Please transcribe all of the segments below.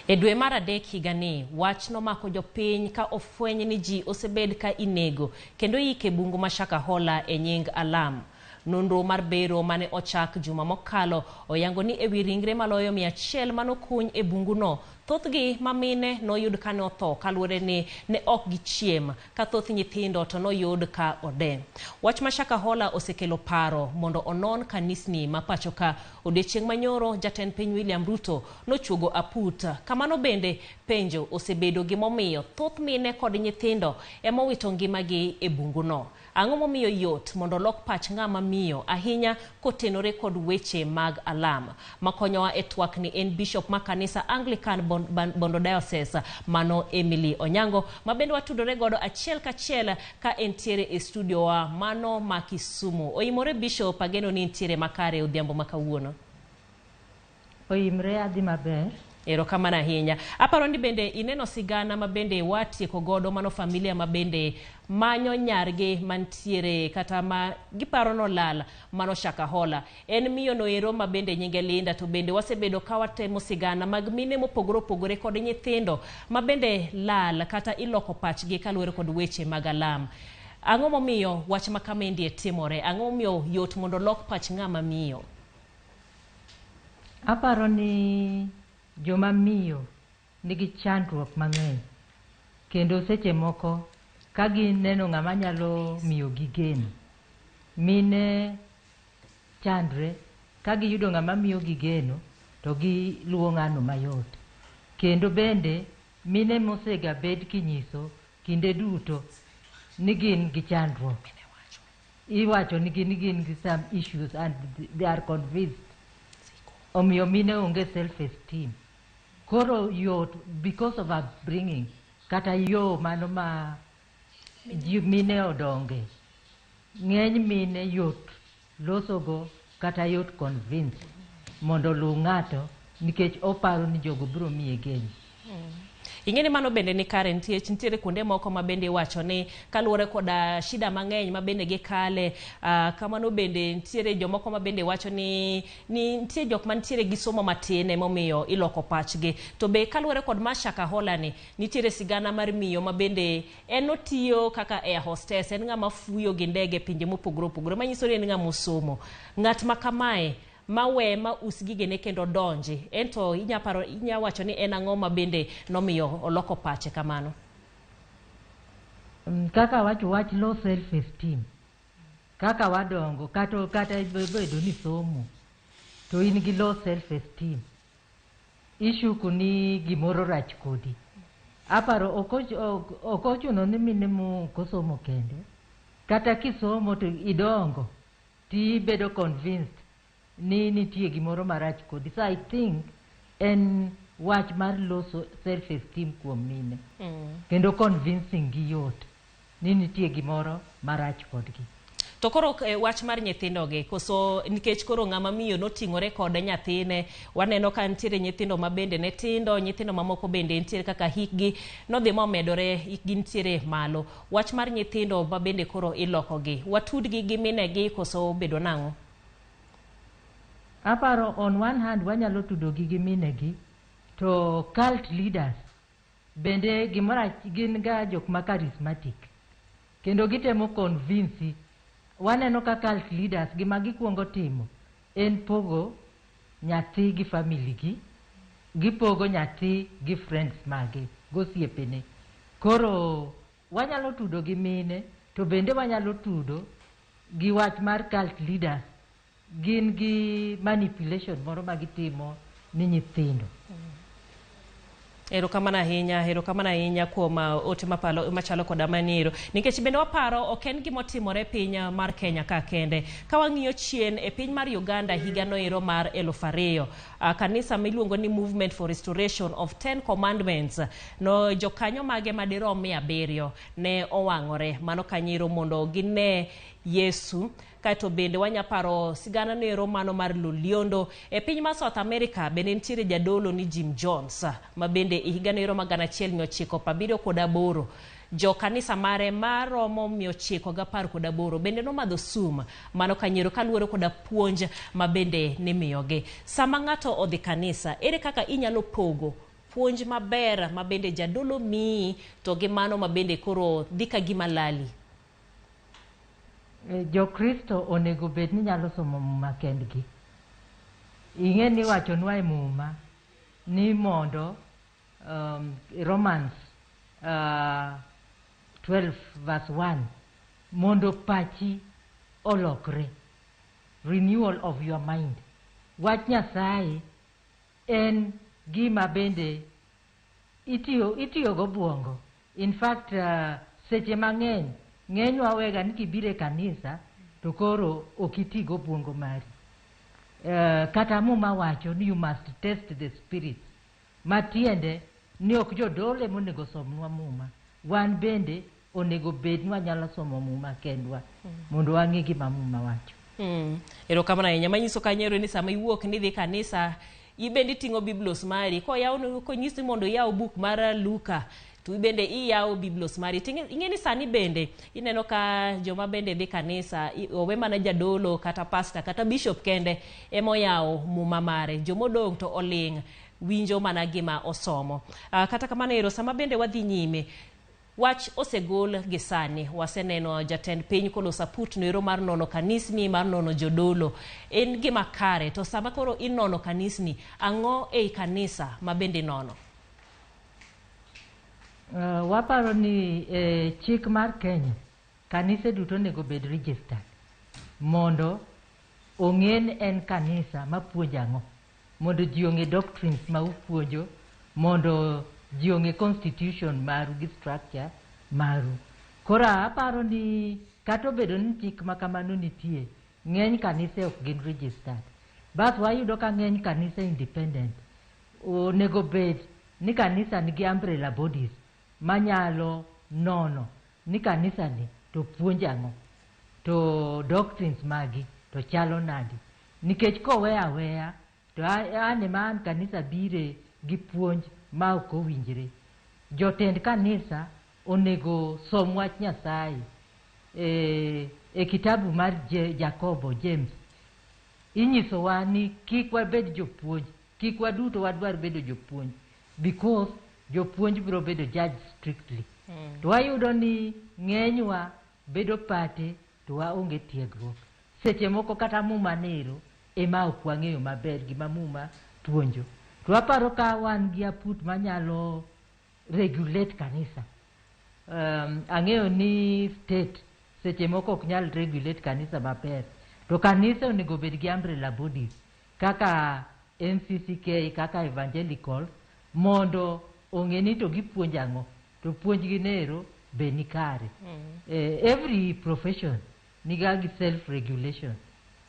E dwe mar adek higani, wach nomako jopiny ka ofweny ni ji osebed ka inego kendo iyiko e bungu ma Shakahola e nying alam. Nonro mar bero mane ochak juma mokalo oyango ni ewi ringre maloyo 100 manokuny e bunguno, thothgi ma mine noyud kane otho kaluwore ni ne ok gichiem, ka thoth nyithindo to noyud ka ode. Wach ma Shakahola osekelo paro mondo onon kanisni ma pachoka. Odiechieng' manyoro jatend piny William Ruto nochuogo aput. Kamano bende penjo osebedo gimomiyo thoth mine kod nyithindo emowito ngimagi e bunguno. Ang'o momiyo yot mondo olok pach ng'ama miyo ahinya kotenore kod weche mag alam? Makonyowa e twak ni en Bishop ma kanisa Anglican Bondo Diocese, mano Emily Onyango, ma bende watudore godo achiel kachiel ka entiere e studio wa mano ma Kisumu. Oimore Bishop, ageno ni intiere makare odhiambo ma kawuono. Oimre, adhi maber. Erokamano ahinya. Aparo ni bende ineno sigana ma bende watieko godo mano familia ma bende manyo nyargi mantiere kata ma giparo nolal mano Shakahola. En miyo noero ma bende nyinge Linda, to bende wasebedo ka watemo sigana mag mine mopogore opogore kod nyithindo ma bende lal kata iloko pachgi kaluwore kod weche mag alam. Ang'o momiyo wach ma kamaendi timore? Ang'o momiyo yot mondo lok pach ng'ama miyo? Aparo ni joma miyo nigi chandruok mang'eny kendo seche moko ka gineno ng'ama nyalo miyogi geno, mine chandre ka giyudo ng'ama miyogi geno to giluwo ng'ano mayot. Kendo bende mine mosega bed kinyiso kinde duto ni gin gi chandruok. Iwacho nigi ni gin gi some issues and they are convinced. Omiyo mine onge self esteem. Koro yot because of upbringing kata yo mano ma ji mine odonge. Ng'eny mine yot losogo kata yot convince mondo oluw ng'ato nikech oparo ni jogo biro miye geno. Ing'e ni mano bende ni kare nikech nitiere kuonde moko ma bende iwacho ni kaluwore koda shida mang'eny ma bende gikale, kamano bende nitiere jomoko ma bende wacho ni nitie jok mantiere gi somo matin emomiyo iloko pachgi. To be kaluwore kod ma Shakahola ni, nitiere sigana mar miyo ma bende en otiyo kaka air hostess, en ng'ama fuyo gi ndege e pinje mopogore opogore, manyiso ni en ng'ama osomo. Ng'at ma kamae ma we ma us gigene kendo donji, ento inya paro, inya wacho ni en ang'o ma bende nomiyo oloko pache kamano? Kaka wacho wach low self esteem kaka wadongo kata bedo ni somo to in gi low self esteem ishuku ni gimoro rach kodi. Aparo ok ochuno ni mine mok osomo kende, kata kisomo to idongo tibedo convinced ni nitie gimoro marach kodi. So I think en wach mar low self esteem kuom mine kendo convincing gi yot ni nitie gimoro marach kodgi. To koro wach mar nyithindogi, koso nikech koro ng'ama miyo noting'ore kod nyathine, waneno ka nitiere nyithindo ma bende ne tindo, nyithindo mamoko bende nitiere kaka hikgi nodhi momedore, hikgi nitiere malo. Wach mar nyithindo ma bende koro ilokogi, watudgi gi minegi koso bedo nang'o? Aparo on one hand wanyalo tudogi gi minegi, to cult leaders bende gimoro gin ga jok ma charismatic kendo gitemo convince. Waneno ka cult leaders gima gikuongo timo en pogo nyathi gi family gi, gipogo nyathi gi friends mage, gosiepene. Koro wanyalo tudo gi mine to bende wanyalo tudo gi wach mar cult leaders. Gin gi manipulation moro ma gitimo ni nyithindo. Erokamano ahinya, erokamano ahinya kuom ote mapalo machalo koda maniero. Nikech bende waparo ok en gima otimore piny mar Kenya ka kende. Ka wang'iyo chien e piny mar Uganda higa noero mar 2000, kanisa miluongo ni Movement for Restoration of Ten Commandments, no jokanyo mage madirom 700 ne owang'ore mano kanyero mondo gine Yesu. Kaeto bende wanyaparo sigana noero mano mar Loliondo. E piny mar South America bende nitiere jadolo ni Jim Jones ma bende e higa noero mar 1978 jo kanisa mare maromo 918 bende nomadho sum mano kanyero kaluwore koda puonj ma bende nimiyogi. Sama ng'ato odhi kanisa, ere kaka inyalo pogo Puonj maber ma bende jadolo miyi to gi mano ma bende koro dhi ka gima lali. Jokristo onego bed ni nyalo somo Muma kendgi. Ing'e ni iwachonwa e Muma ni mondo Romans 12 verse 1 mondo pachi olokre, renewal of your mind. Wach Nyasaye en gima bende itiyo gobwongo. In fact, seche mang'eny ng'enywa wega ni kibiro e kanisa to koro ok iti gobwongo mari. Kata Muma wacho ni you must test the spirits. Matiende ni ok jodolo ema onego somnwa Muma. Wan bende onego bed ni wanyalo somo Muma kendwa mondo wang'e gima Muma wacho. Erokamano ahinya. Manyiso kanyo ni sama iwuok ni dhi kanisa, ibende iting'o Biblos mari. Koyaw konyisi mondo iyaw buk mar Luka, to ibende iyawo Biblos mari. Ing'e ni sani bende ineno ka joma bende dhi kanisa, owe mana jadolo kata pastor kata bishop kende ema oyawo Muma mare. Jomodong' to oling' winjo mana gima osomo. Kata kamano ero sama bende wadhi nyime, wach osegol gi sani. Waseneno jatend piny koloso aput noero mar nono kanisni, mar nono jodolo. En gima kare, to sama koro inono kanisni, ang'o ei kanisa ma bende inono? Waparo ni chik mar Kenya, kanise duto onego bed registered mondo ong'e ni en kanisa mapuonjo ang'o, mondo ji ong'e doctrines ma upuonjo, mondo ji ong'e constitution maru gi structure maru. Koro aparo ni kata obedo ni chik ma kamano nitie, ng'eny kanise ok gin registered. Bas wayudo ka ng'eny kanise independent. Onego bed ni kanisa nigi umbrella bodies manyalo nono ni kanisa ni to puonjo ang'o, to doctrines magi to chalo nadi. Nikech kowe aweya to an ema an kanisa bire gi puonj ma ok owinjre. Jotend kanisa onego som wach Nyasaye. E kitabu mar Jakobo, James, inyisowa ni kik wabed jopuonj, kik waduto wadwar bedo jopuonj, because jopuonj biro bedo judged strictly. To wayudo ni ng'enywa bedo pate to waonge tiegruok. Seche moko kata Muma nero ema ok wang'eyo maber gima Muma puonjo. To waparo ka wan gi aput manyalo regulate kanisa. Ang'eyo ni state seche moko ok nyal regulate kanisa maber. To kanisa onego bed gi umbrella bodies kaka NCCK, kaka evangelical, mondo ong'e ni to gipuonjo ang'o, to puonjgi nero be ni kare. Every profession niga gi self regulation,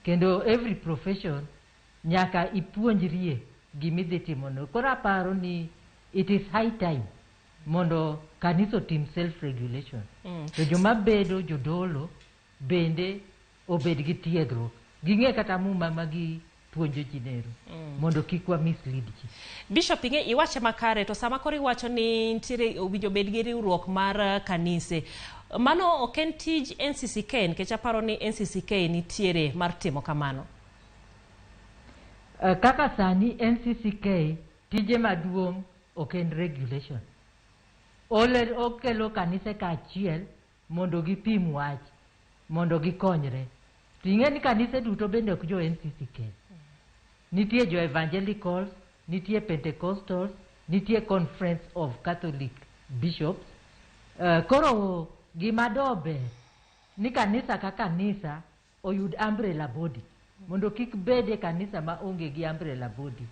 kendo every profession nyaka ipuonjrie gimidhi timono. Koro aparo ni it is high time mondo kanisa otim self regulation. To joma bedo jodolo bende obed gi tiegruok. Ging'e kata Muma ma gipuonjo ji nero mondo kik wa mislead ji. Bishop, ing'e iwache makare, to sama koro iwacho ni nitiere owinjo bed gi riwruok mar kanise, mano ok en tij NCCK, nikech aparo ni NCCK nitiere mar timo kamano. Kaka sani NCCK tije maduong' ok en regulation. Ole okelo kanise kaachiel mondo gipim wach, mondo gikonyre. To ing'e ni kanise duto bende ok jo NCCK. Nitie jo evangelicals, nitie Pentecostals, nitie Conference of Catholic Bishops. Koro gima dober ni kanisa ka kanisa oyud umbrella body mondo kik bede kanisa ma onge gi umbrella body.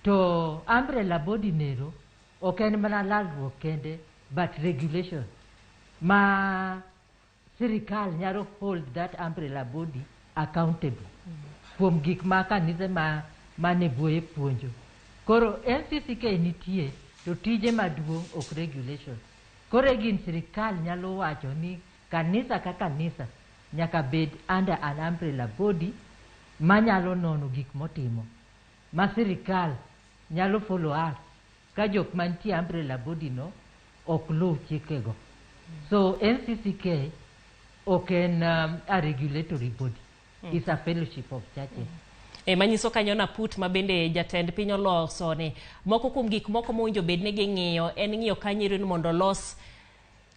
To umbrella body nero ok en mana lalruok kende, but regulation ma sirikal nyalo hold that umbrella body accountable kuom gik ma kanise ma mane buoye puonjo. Koro NCCK nitie to tije maduong' ok regulation. Koro e gin sirikal nyalo wacho ni kanisa ka kanisa nyaka bed under an umbrella body manyalo nono gik motimo, ma sirikal nyalo follow up ka jok mantie umbrella body no ok luw chikego. So NCCK ok en a regulatory body. It's a fellowship of churches. E manyiso kanyo naput ma bende jatend piny oloso ni moko kuom gik moko mowinjo bed ni ging'iyo en ng'iyo kanyo ni mondo olos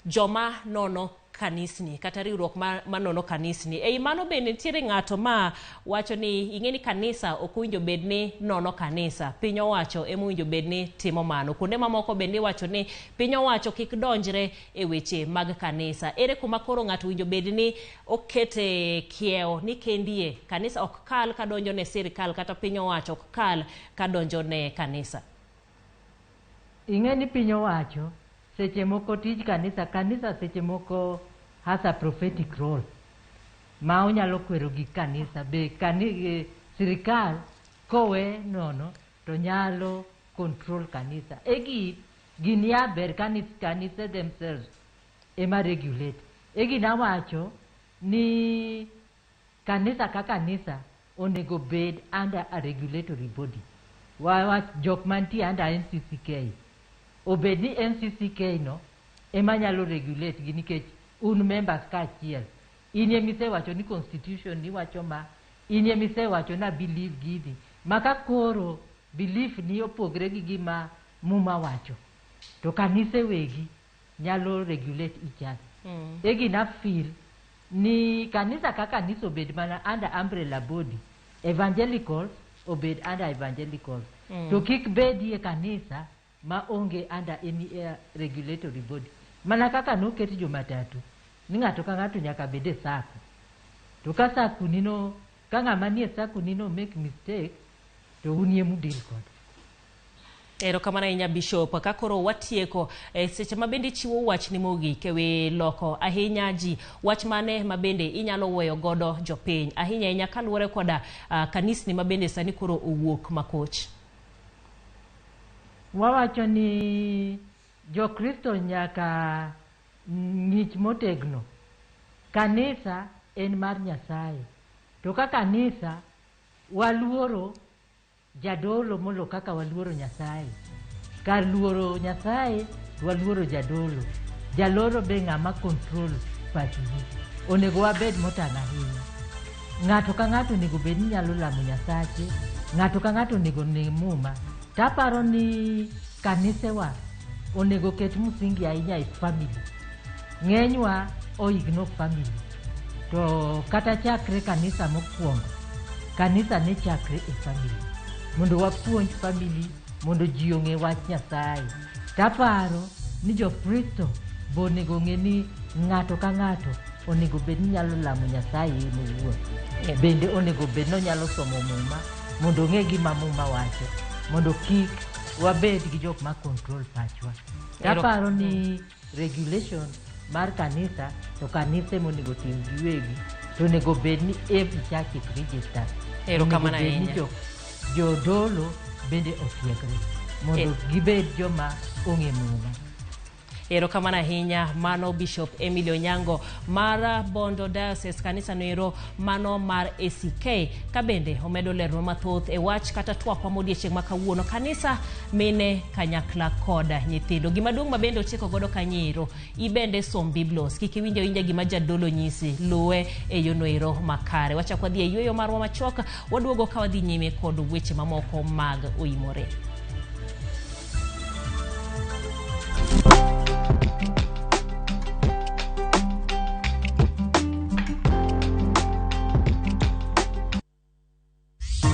joma nono kanisni kata riwruok ma nono kanisni. Ei mano bende nitiere ng'ato ma wacho ni ing'e ni kanisa ok owinjo bed ni nono kanisa, piny owacho ema owinjo bed ni timo mano. Kuonde mamoko bende iwacho ni piny owacho kik donjre e weche mag kanisa. Ere kuma koro ng'ato owinjo bed ni okete kiewo ni kendie kanisa ok kal kadonjo ne sirikal kata piny owacho ok kal kadonjo ne kanisa? Ing'e ni piny owacho seche moko tij kanisa, kanisa seche moko has a prophetic role ma onyalo kwero gik kanisa be sirikal kowe nono to nyalo control kanisa. E gini ya ber kanise themselves ema regulate. E gina wacho ni kanisa ka kanisa onego bed under a regulatory body. Wawach jok mantie under NCCK. Obed ni NCCK no ema nyalo regulate gi nikech un members kaachiel. In emisewacho ni constitution ni wacho ma, in emisewacho na believe gini. Ma ka koro belief ni opogre gi gima Muma wacho, to kanise wegi nyalo regulate each other. E gina feel ni kanisa ka kanisa obed mana under umbrella body, evangelicals obed under evangelicals. To kik bedie kanisa ma onge under any regulatory body. Mana kaka noket jomatatu, ni ng'ato ka ng'ato nyaka bed e sacco. To ka sacco ni no, ka ng'ama nie sacco ni no make mistake, to un emu deal kode. Erokamano ahinya Bishop. Ka koro watieko seche ma bende ichiwo wachni mogik ewi loko ahinya ji, wach mane ma bende inyalo weyo godo jopiny ahinya ahinya kaluwore koda kanisni ma bende sani koro owuok makoch? Wawacho ni Jokristo nyaka ng'ich motegno. Kanisa en mar Nyasaye. To ka kanisa waluoro jadolo molo kaka waluoro Nyasaye. Kar luoro Nyasaye, waluoro jadolo. Jaloro be ng'ama control pach ji. Onego wabed motang' ahinya. Ng'ato ka ng'ato onego bed ni nyalo lamo Nyasache. Ng'ato ka ng'ato onego ne Muma. Taparo ni kanisewa onego ket msingi ahinya e family. Ng'enywa o ignore family. To kata chakre kanisa mokwongo, kanisa ne chakre e family. Mondo wapuonj family, mondo ji ong'e wach Nyasaye. Taparo ni Jokristo be onego ong'e ni ng'ato ka ng'ato onego bed ni nyalo lamo Nyasaye en owuon. Bende onego bed ni onyalo somo Muma mondo ong'e gima Muma wacho, mondo kik wabed gi jok ma control pachwa. Taparo ni regulation mar kanisa to kanise monego tim giwegi to onego bed ni every church is registered. Erokamano Onego bed ni ahinya. Jodolo bende otiegre mondo gibed joma ong'e Muma. Erokamano ahinya. Mano Bishop Emily Onyango mar Bondo Diocese, kanisa noero mano mar ACK, ka bende omedo lernwa mathoth e wach kata twakwa modiechieng' ma kawuono, kanisa mine kanyakla kod nyithindo. Gima duong' ma bende otieko godo kanyo ibende som Biblos, kik iwinj awinja gima jadolo nyisi, luwe e yono ero makare. Wachak wadhi e yueyo marwa machuok, waduogo ka wadhi nyime kod weche mamoko mag oimore.